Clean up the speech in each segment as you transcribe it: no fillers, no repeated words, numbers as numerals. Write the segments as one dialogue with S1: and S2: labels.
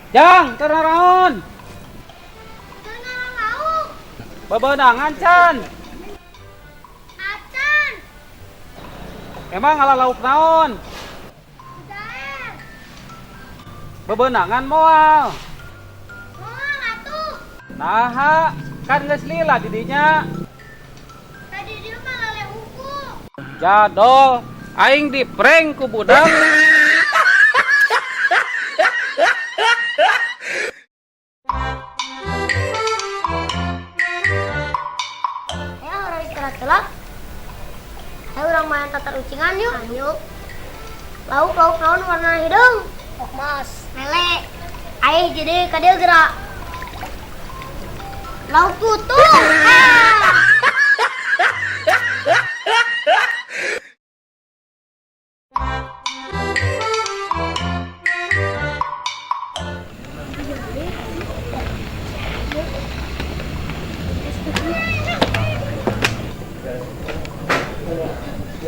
S1: Jang, teu naraon?
S2: Teu lauk.
S1: Bebenangan can.
S2: Acan.
S1: Emang ngala lauk naon?
S2: Jair.
S1: Bebenangan moal.
S2: Moal atuh.
S1: Naha, kan geus lila di dinya.
S2: Tadi dia mah lele hukum.
S1: Jadol, aing di prank ku budak.
S2: Ayo urang istirahat heula. Ayo urang main tatar ucingan yuk. Yuk. Lauk lauk naon warna hideung? Lauk mas. Lele. Ayo jadi kadieu gerak. Lauk tutung. Ah.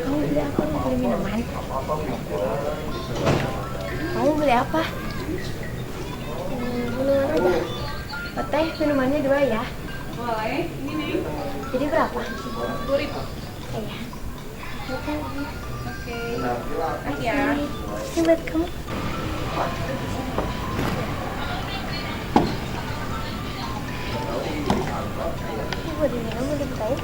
S3: Kamu beli apa? Mau beli minuman? Kamu beli apa?
S2: Minuman aja.
S3: Oh, teh, minumannya dua ya.
S4: Boleh, ini nih.
S3: Jadi berapa?
S4: 2.000.
S3: Iya.
S4: Oke. Makasih ya.
S3: Ini buat kamu.
S2: Ini buat diminum, mau dibukain?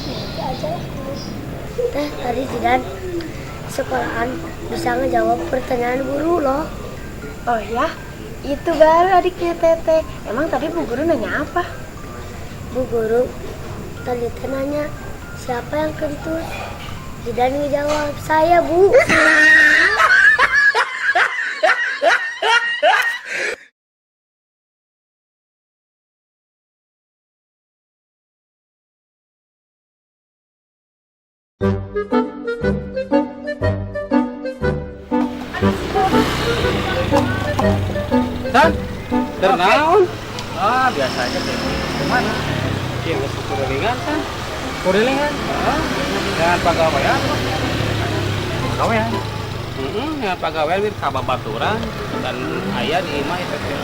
S2: Nanti aja lah. Teh, tadi Zidan sekolahan bisa ngejawab pertanyaan guru loh.
S3: Oh ya, itu baru adiknya Teteh. Emang tadi Bu Guru nanya apa?
S2: Bu Guru tadi teh nanya siapa yang kentut. Zidan ngejawab saya, Bu.
S1: San, teu naon?
S5: Ah, biasa aja kayak gitu. Kemana?
S1: Ieu geus kurilingan, San.
S5: Kurilingan.
S1: Heeh. Dengan pagawean.
S5: Pagawean.
S1: Heeh, dengan pagawean wir ka babaturan dan aya di imah eta teh.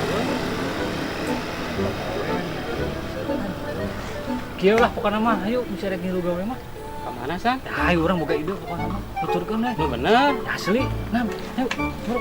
S5: Kieu lah pokokna mah, ayo bisa rek ngilu gawe mah.
S1: Ka mana, San?
S5: Nah, ayo urang boga ide pokokna mah. Tuturkeun we.
S1: Nu bener.
S5: Asli. Nah, ayo, bro.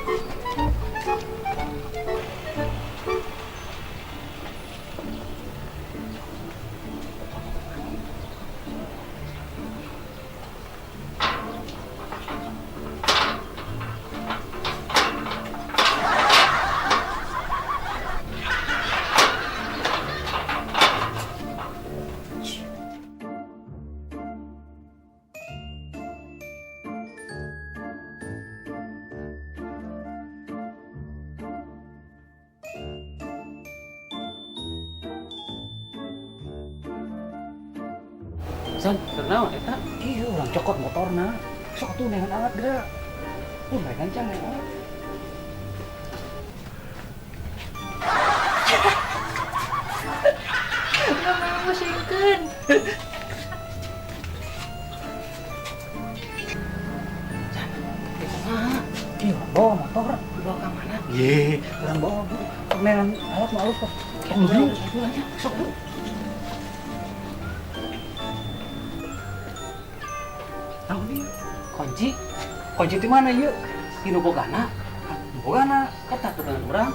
S1: San, teu naon eta?
S5: Iya, urang cokot motorna. Sok atuh neangan alat geura. Mereka can neangan alat.
S3: Gak mau musingkeun.
S5: Iya, urang bawa motor.
S1: Dibawa ka mana?
S5: Ye, urang bawa, Bu. Sok neangan alat mah alus kok. Sok dulu. Sok dulu. Naon ieu?
S1: Kunci.
S5: Kunci di mana ieu?
S1: Di nu bogana.
S5: Nu bogana.
S1: Ketat dengan urang.